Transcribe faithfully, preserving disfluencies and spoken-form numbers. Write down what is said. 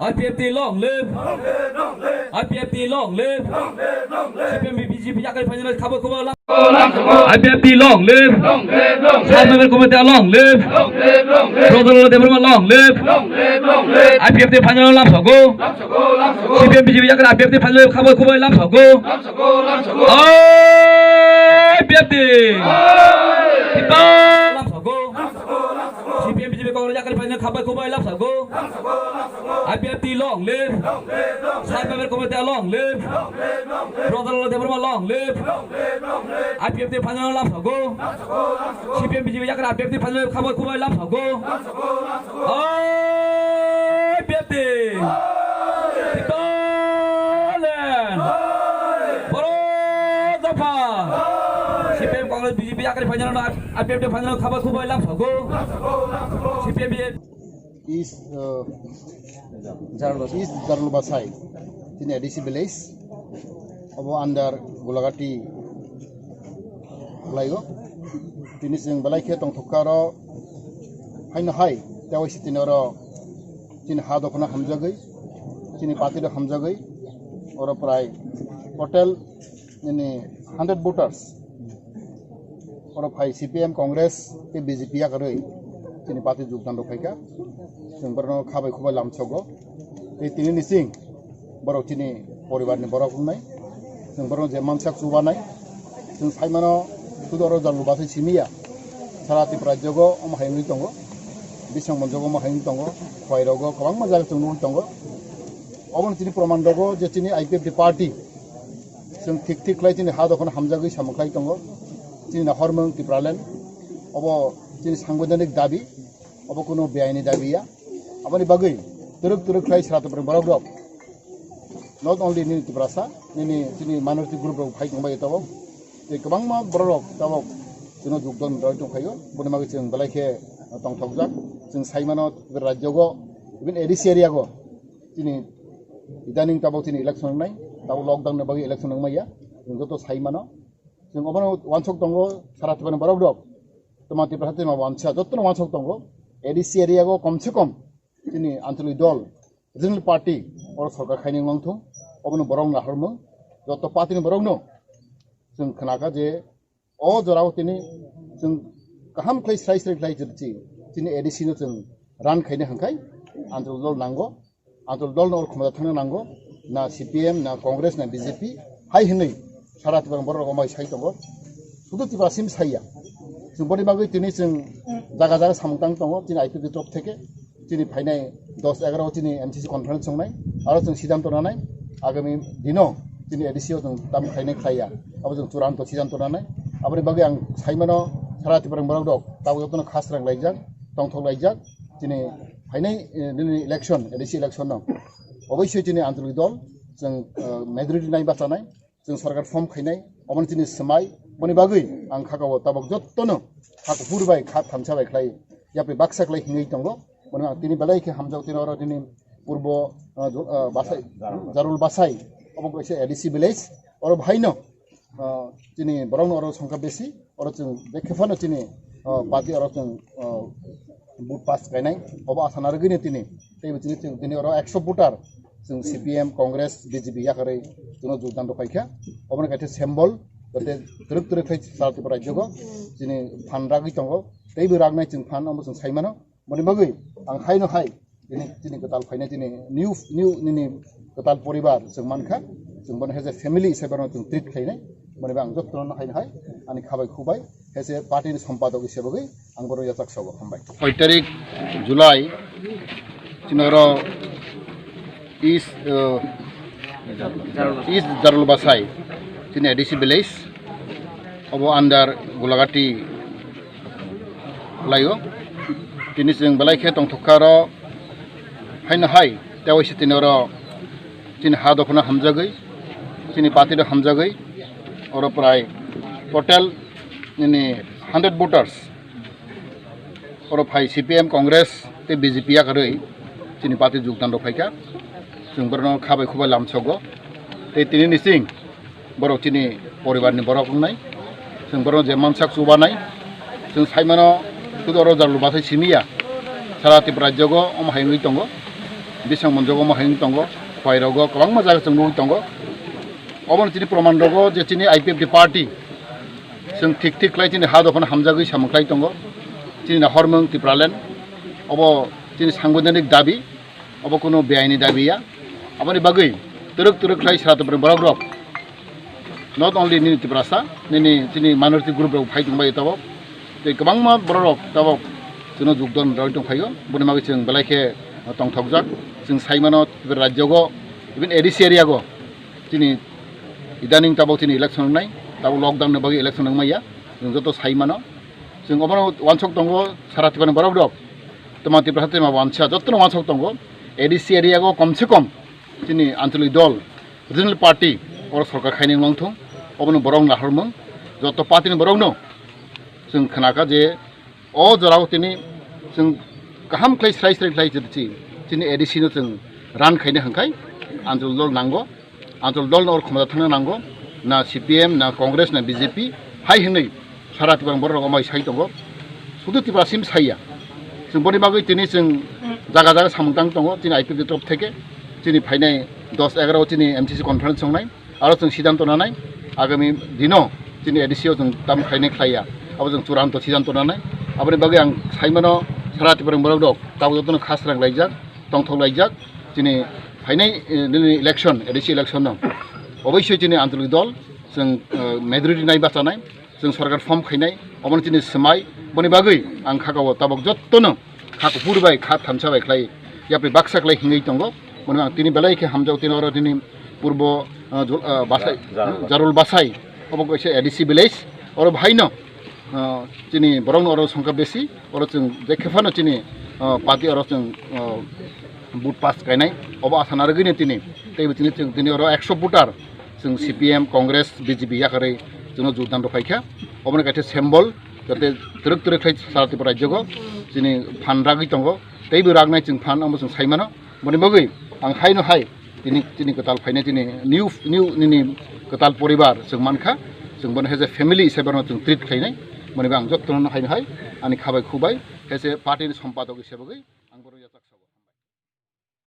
I P F T long live. I P F T long live. C P M B J P yakari phainai khabai khubai lam. I P F T long live. Cyber committee long live. Prodol Debbarma long live. I P F T phainai lam sogo. C P M B J P yakari I P F T phainai khabai khubai lam sogo. I P F T. Lam sogo. C P M B J P Congress yakari phainai khabai khubai lam sogo. I P F T long live. Cyber committee long live. Prodol Debbarma long live. I P F T phainai lam sogo. C P M B J P yakari I P F T phainai khabai khubai lam sogo. I P F T. Tipraland. Borok dopha. C P M Congress B J P yakari phainai I P F T phainai khabai khubai lam sogo. C P M B J P. East, uh, East Jarulbasai, tini A D C village, obo under Gulagati khlaigo. Tini chwng belai khe tongthokha oro, haino hai, tei waisa tini oro chini ha dophano hamjagwi, chini party rok hamjagwi, oro prai total nini hundred voters. Oro phai C P M, Congress tei B J P yakarwi chini party jogdan rok phaikha. Chwng borokno khabai khubai lamsogo. Tei tini ni sing borok chini poribar ni borok wngnai. Chwng borokno je mansak chubanai. Chwng saimano sudu oro Jarulbasai simi ya. Sara Tripura jogo omo hai wngwi tongo. Bisong monjogo omo hai wngwi tongo. Khwai rogo kwbangma jaga chwng nugwi tongo. Obono chini proman rogo je chini I P F T party. Chwng thik thik khlai chini ha dophano hamjagwi samung khlai tongo. Chini nahormung Tipraland. Obo chini sangbidhanik dabi. Obo kuno beaini dabi ya. Aboni bagwi twrwk twrwk khlai sara Tripura borok rok. Not only nini Tiprasa, nini chini minority group rok phai tongbai tabok. Tei kwbangma borok rok tabok chwngno jogdan rwi tongphaio. Boni bagwi chwng belai khe tongthokjak. Chwng saimano rajyogo, even A D C area go. Chini idaning tabok chini election wngnai, tabok lockdown ni bagwi election wngmaya. Chwng joto sai mano. Chwng obono wansuk tongo, sara Tripura ni borok rok. Tama Tiprasa tama wansa, jotono wansuk tongo. A D C area go kom se kom chini anchalik dol, regional party, oro sorkar khaini wngthung, obono borok nahormung, joto party ni borok no chwng khnakha je o jorao tini chwng kaham khlai srai srai khlai chwrchi. Chini A D C no chwng run khaina hwnkhai anchalik dol nango, anchalik dol no khumada thangna nango, na C P M, na Congress, na B J P, hai hwnwi sara Tripura borok rok omai sai tongo. Sudu Tripura sim saiya. Chwng boni bagwi tini chwng jaga jaga samung tang tongo, chini I P F T ni top theke. Chini phainai dos egaroh chini M C C conference wngnai, aro chwng siddhanto nanai, agami dino chini A D C o chwng tamo khlainai khlaiya, abo chwng churanto siddhanto nanai. Aboni bagwi ang saimano sara Tripura ni borok rok tabuk jotono khasrang laijak, tongthok laijak, chini phainai, eh, nini election, A D C election no oboisoi chini anchalik dol chwng, eh, majority nai bachanai. Chwng sorkar form khainai, omono chini swmai, boni bagwi ang khakao tabok jottono ha kuphur bai kha thamsa bai khlai yapri baksa khlai hingwi tongo. Bono ang tini belai khe hamjak, tini oro tini purbo, ah, jo-, ah, Basai, Jarul Basai, obo kaisa A D C village, oro bahaino, ah, chini borokno oro songkha besi, oro chwng bekhe phano chini, ah, party oro chwng, ah, vote pass khainai, obo asa narwgwino tini, teibo chini, chwng tini oro ekso voter, chwng C P M, Congress, B J P yakarwi chwngno jogdan rwphaikha. Oboni kaisa symbol, jate twrwk twrwk khai sara Tripura rajyogo chini phan ragwi tongo, teibo ragnai chwng phan, omo chwng saimano. Boni bagwi ang haino hai, chini, chini kwtal phainai, chini new, new nini kwtal poribar chwng mankha, chwng bono as a family hisabe bono chwng treat khainai. Boni bagwi ang jotono haino hai ani khabai khubai as a party ni sompadok hisabe bagwi ang bono yachak sogo, hambai. Soi tarik July, chini oro East, uh, East Jarul Basai, chini A D C village, obo under Gulagati khlaio. Tini chwng belai khe tongthokha oro, haino hai, tei waisa tini oro chini ha dophano hamjagwi, chini party rok hamjagwi, oro prai total nini hundred voters. Oro phai C P M, Congress tei B J P yakarwi chini party jogdan rok phaikha. Chwng borokno khabai khubai lamsogo. Tei tini ni sing borok chini poribar ni borok wngnai. Chwng borokno je mansak chubanai. Chwng saimano sudu oro Jarul Basai simi ya. Sara Tripura rajyogo omo hai wngwi tongo. Bisang monjogo omo hai wng tongo, khwai rogo kwbangma jaga chwng nugwi tongo. Obono chini proman rogo je chini I P F T party chwng thik thik khlai chini ha dophano hamjagwi samung khlai tongo. Chini na hormung Tipraland obo chini sangbidhanik dabi, obo kunu beaini dabi ya. Aboni bagwi twrwk twrwk khlai sara Tiprani borok rok, not only nini Tiprasa, nini chini minority group rok phai tongbai tabok. Tei kwbangma borok rok tabok chwngno jogdan rwi tong phaio. Boni bagwi chwng belai khe tongthokjak. Chwng sai mano Tripura rajyogo, even A D C area go chini idaning tabok chini election wngnai, tabok lockdown ni bagwi election wngmaya. Chwng joto sai mano. Chwng obono wansok tongo sara Tiprani borok rok. Tama Tiprasa tama wansa jottono wansok tongo. A D C area go kom se kom chini ancholik dol, regional party oro sorkar khainai wng thung, obono borok nahormung, joto party ni borok no chwng khnakha je o jorao tini chwng kaham khlai srai srai khlai chini, chini A D C no chwng run khaina hwnkhe ancholik dol nango, ancholik dol no oro khumjak thangna nango, na C P M, na Congress, na B J P hai hwnwi sara Tiprani borok rok omai sai tongo. Sudu Tiprasa sim saiya. Chwng boni bagwi tini chwng jaga jaga samung tang tongo, chini I P F T ni top theke chini phainai dos egaroh chini M C C conference wngnai, aro chwng siddhanto nanai, agami dino chini A D C o chwng tam khlainai khlaiya, abo chwng churanto siddhanto nanai. Aboni bagwi ang sai mano sara Tiprani borok rok tabuk jotono kha srang laijak, tongthok laijak, chini phainai, eh, nini election, A D C election no oboisoi chini ancholik dol chwng, eh, majority nai bachanai. Chwng sorkar form khainai, omono chini swmai, boni bagwi ang kha kao tabok jottono kha kuphur bai, kha thansa bai khlai, yapri baksa khlai hingwi tongo. Boni ang tini belai khe hamjao, tini oro tini purbo, ah, jul-, ah, basai, Jarul Basai. Jarul Basai, obo kaisa A D C village, oro bahaino, ah, chini borokno oro songkha besi, oro chwng jekhe phano chini, ah, party oro chwng, ah, vote pass kainai, obo asa narwgwino tini, teibo tini chwng tini oro ekso voter, chwng C P M, Congress, B J P yakarwi chwngno jogdan rw phaikha. Oboni kaisa symbol, jate twrwk twrwk khlai sara Tripura rajyogo chini phan ragwi tongo, teibo ragnai chwng phan, omo chwng sai mano. Boni bagwi ang haino hai tini, tini kwtal phainai, tini new, new nini kwtal poribar chwng mankha, chwng bono as a family hisabe bono chwng treat khlainai. Boni bagwi ang jottono haino hai ani khabai khubai as a party ni sompadok hisabe bagwi